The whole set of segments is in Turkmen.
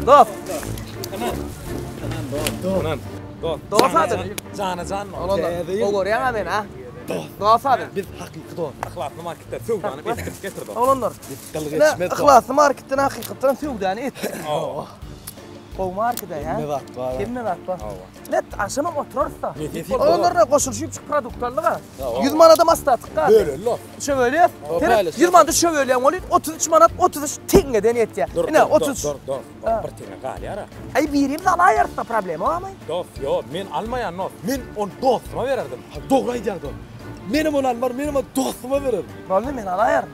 Dost. Ynan. Dost. Dost adyň. Jana jan. Gowy görýäň-ä meni, a? Dost adyň. Biz hakyky dost. Yhlasly marketden söwdany etdirip getir dost. Oglanlar. Gyl Ine, Yhlasly marketden hakykatdan söwdany etdik. Gowy market-ä, hä? Hemme zat bar. Hemme zat bar. Net agşamam oturarys-da. Nesip Oglanlar goşulyşyp çyk produkt aldyk-a. 100 manadam astatyk galdy. Böleli dost. Üçe bölýäs. Seret, 100 manat üçe bölýäň welin 33 manat 33 teňňeden ýetýär. Dur, Ine, dur, 33. Dur, dur, dur. Bir teňňe galýar-a. Aý birimiz alaýarys-da problema barmy? Dost, ýok, men almaýan dost. Men ony dostuma bererdim. Dogry aýdýaň dost. Menem ony almaryn, menem ony dostuma bererin. Boldy, men alaýaryn.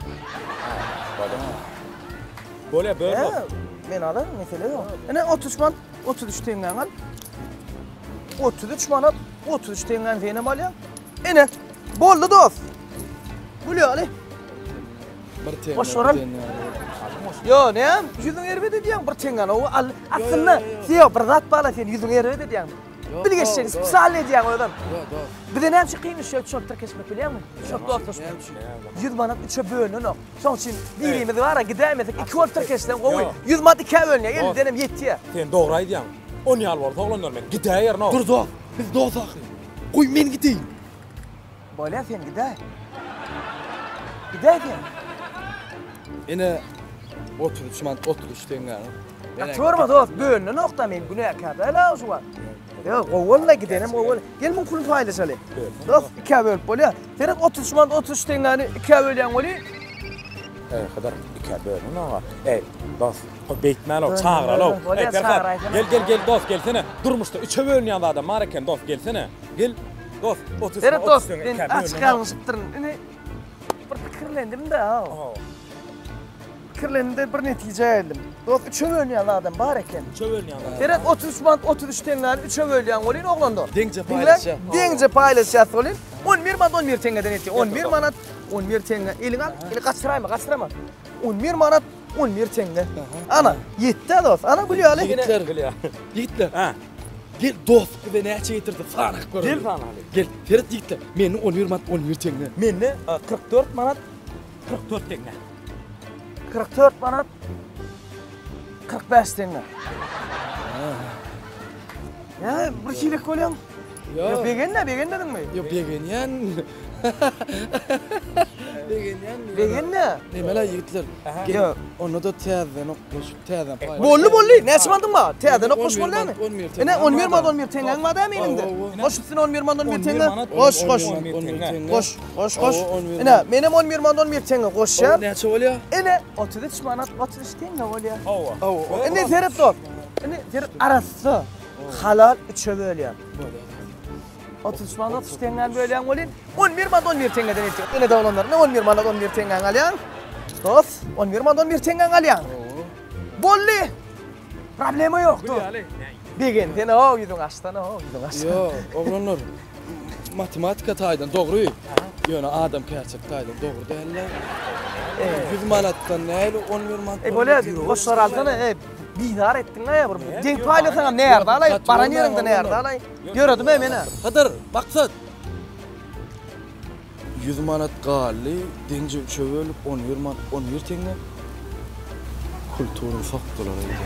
Bolýar, böl dost. Men alaryn, mesele ýok. Ine 33 manat 33 teňňäňi al. 33 manat 33 teňňäni senem alýaň. Ine, boldy dost. Gül ýaly. Bir teňňe. Boş oral. Ýo, näme? Ýüzüň erbet edýäň, bir teňňäni o al. Aslynda, Seo, bir zat bala sen ýüzüň erbet edýäň. Bil geçjek, spesial edýäň özem. Ýo, dost. Bize näme üçin kyn düşýär şol tirkeşmek bilýäňmi? Şol dostlaşmak. 100 manat üçe bölünenok. Şoň üçin birimiz bar-a gidäýmesek iki bolup tirkeşseň gowy. 100 manat ikä bölünýär, 50-denem ýetýär. Sen dogry aýdýaň. On ýaly bolsa oglanlar men gidäýerin-ow. Dur dost, biz dost ahyry. Goý men gideýin. Bolýar sen gidäý. Gidäý sen. Ine 33 manat 33 teňňäni. Gaty görme dost, bölünenok-da men günäkär däl-ä şu wagt. Ýok, gowy boldy, gidenem gowy boldy. Gel muň puluny paýlaşaly. Dost, ikä bölüp bolýar. Seret 33 manat 33 teňňäni ikä bölýäň weli. Eý, Hydyr, ikä bölünenok-a. Eý, dost, goý beýtmäli-ow, çagyraly-ow. Eý, Perhat, gel, gel, gel, dost, gelsene. Durmuşda üçe bölünýän zadam bar eken, dost, gelsene. Gel, dost, 33 Seret manat dost, 33 teňňe men ikä açyk bölünenok. ýalňyşypdyryn. Ine, bir pikirlendim-de, haw. Pikirlendim-de bir netijä geldim. Dost, üçe bölünýän zadam bar eken. Üçe bölünýän zadam. Seret, 33 manat 33 teňňäni üçe bölýäň welin, oglanlar. Deňje paýlaşýas. Deňje paýlaşýas welin, 11 manat 11 teňňeden etýär. 11 manat 11 teňňe. Eliňi al, eli gaçyraýma, gaçyrama. 11 manat 11 teňňe. Ana, ýetdi-ä dost. Ana, gül ýaly. Ýigitler, ýigitler. Ha. Gel dost bize näçe getirdi sanap görelim. Gel sanaly. Gel, seret ýigitler. Mende 11 manat 11 teňňe. Mende 44 manat 44 teňňe. 44 manat 45 teňňe. Ýa, bir çilek bolýaň. Ýok. Begenme, begenmediňmi? Ýok, begenýän. Begenýän. Begenme. Nemele ýigitler. Gel, onda-da täzeden oklaşyp, täzeden paýlaşyp. Boldy, boldy. Näçe mandyň bar? Täzeden oklaşyp bolýarmy? Ine, 11 manat 11 teňňäň bar dämi eliňde? Goş üstüne 11 manat 11 teňňe. Goş, goş. Goş, goş, goş. Ine, menem 11 manat 11 teňňe goşýan. Näçe bolýar? Ine, 33 manat 33 teňňe bolýar. Hawa. Hawa. Indi seret dost. Indi seret arassa halal üçe bölýär. 33 manat 33 teňňäni bölýäň welin, 11 manat 11 teňňeden etýär. Ine doglanlar, ine 11 manat 11 teňňäňi alýaň. Dost, 11 manat 11 teňňäňi alýaň. Boldy. Problema ýok, dost. Begen, sen o ýüzüň açsana, o ýüzüň açsana. Ýok, oglanlar, matematika taýdan dogry, ýöne adamkärçilik taýdan dogry däl-le. 100 manatdan nähili 11 manat? Ey bolýar, goşlar alsana, ey, bizar etdiň-ä bir. Deň paýlasaňam närde alaý, baran ýeriňde närde alaý. Ýöredim-ä men-ä. Hydyr, Maksat. 100 manat galdy, deňje üçe bölüp 11 manat, 11 teňňe. Kulturyny sokdular öýde.